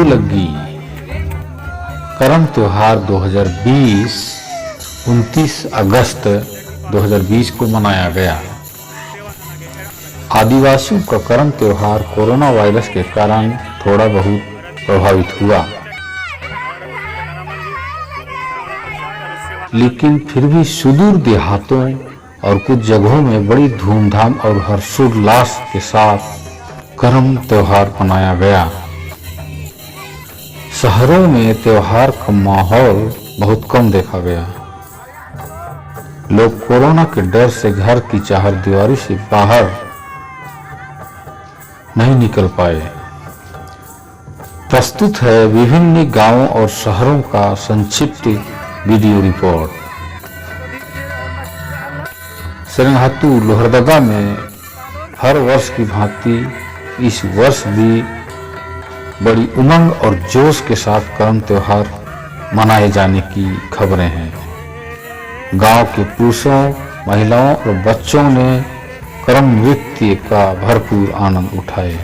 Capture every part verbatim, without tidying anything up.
लग्गी। करम त्योहार दो हज़ार बीस, उनतीस अगस्त दो हज़ार बीस को मनाया गया। आदिवासियों का करम त्योहार कोरोना वायरस के कारण थोड़ा बहुत प्रभावित हुआ, लेकिन फिर भी सुदूर देहातों और कुछ जगहों में बड़ी धूमधाम और हर्षोल्लास के साथ करम त्योहार मनाया गया। शहरों में त्योहार का माहौल बहुत कम देखा गया। लोग कोरोना के डर से घर की चारदीवारी से बाहर नहीं निकल पाए। प्रस्तुत है विभिन्न गांवों और शहरों का संक्षिप्त वीडियो रिपोर्ट। सेरंगहातू लोहरदगा में हर वर्ष की भांति इस वर्ष भी बड़ी उमंग और जोश के साथ करम त्योहार मनाए जाने की खबरें हैं। गांव के पुरुषों, महिलाओं और बच्चों ने करम नृत्य का भरपूर आनंद उठाए।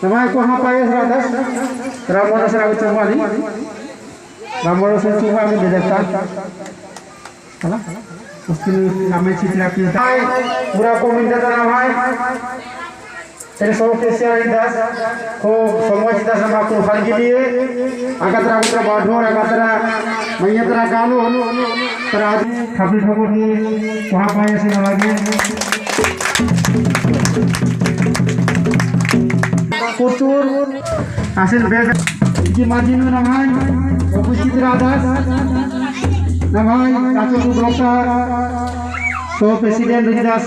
नम्है कोहाँ पायस रअदस, राममनोहर साहब चुम्मा नी, राममनोहर साहब चुम्मा नी बेदता। हला? उसके लिए हमें चित्रा की पूरा को मिलता था ना भाई। तेरे सौ के से आई दस, को समझ दस हम आपको हर के लिए, अगर तेरा उतरा बाढ़ोर, अगर तेरा मैया तेरा कानून, तेरा आदमी, ठाकुर ठाकुर की, वहाँ पाए से लगा के। कुतुर, आसिन बेग, की माजी नू नम्है, उपस्थित रअदस, नम्है, काचो डॉक्टर, सो president रअदस,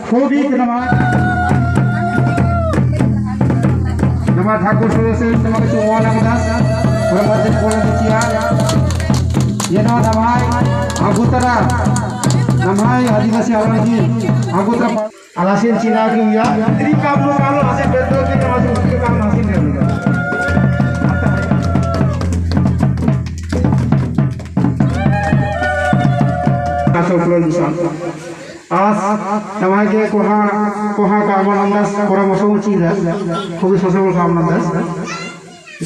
खूबी के नम्है, नम्है ठाकुर सो से नम्है चुम्मा लगदस, और मध्य कोण चिआ, ये ना नम्है, अगुतरा, नम्है आदिवासी आलर की, अगुतरा आलासिन चिना की उइया। इतनी काम लो, काम लो, आसे बेदो की नमाज उठ के काम हासिल कर लेगा। आस उपलब्ध दुसान। आस नम्है के कोहाँ, कोहाँ काम नंदस, कोरा मसो चीज है। खूबी सोशल काम नंदस।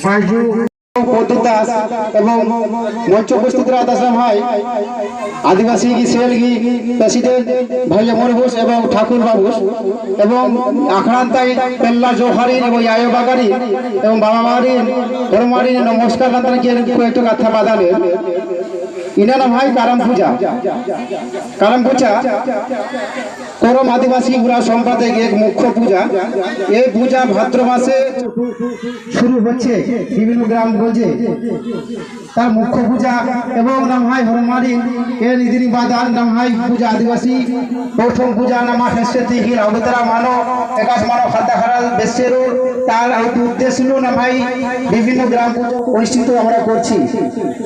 बाइजू पोद्दस एवं मंच उपस्थित रअदस नम्है आदिवासी की सेल की president भैया मुरबुस एवं ठाकुर बाबुस एवं अखड़ान ताई पेल्ला जोहारिन एवं आयो बागारिन एवं बाबा बागारिन होरमारिन नमस्कार नंदन के कोई तो कत्था बअदन। इन्ना नम्है करम पूजा, करम पूजा कोरम आदिवासी उराँव सम्प्रदाय की एक मुख्य पूजा। ये पूजा भाद्र मासे शुरू होच्छे, विभिन्न ग्राम गंजे। ता मुख्य पूजा एवं नम्है होरमारिन, एन इदिनी बअदन नम्है पूजा आदिवासी, प्रथम पूजा नम्है संस्कृति की अगुतरा मनो, एकासे मनो ख़द्द ख़र्रा बेस्सरो, तार अउर उद्देश्य नू नम्है विभिन्न ग्राम पूजा अनुष्ठित हमरा करछी।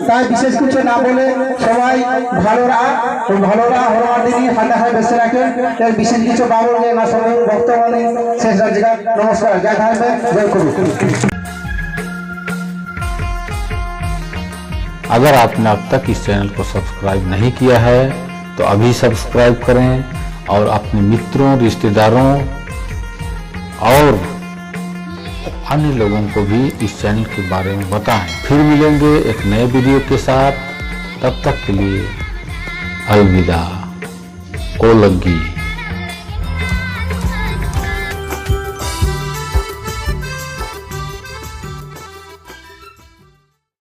ताई विशेष कुछ ना बोले, सबाई भालो रआ, तो भालो रआ, होरमारिन ख़द्द ख़र्रा बेस्सरा के, ताई विशेष कुछ बाबो के ना समूह भक्तों ने शेष राज्य का नमस्कार, जय धर्म, जय कुरु। अगर आपने अब तक इस channel को subscribe नहीं किया है, तो अभी subscribe करें और अपने मित्रों, रिश्तेदारों और अन्य लोगों को भी इस channel के बारे में बताएं। फिर मिलेंगे एक नए video के साथ, तब तक के लिए अलविदा। ओ लग्गी।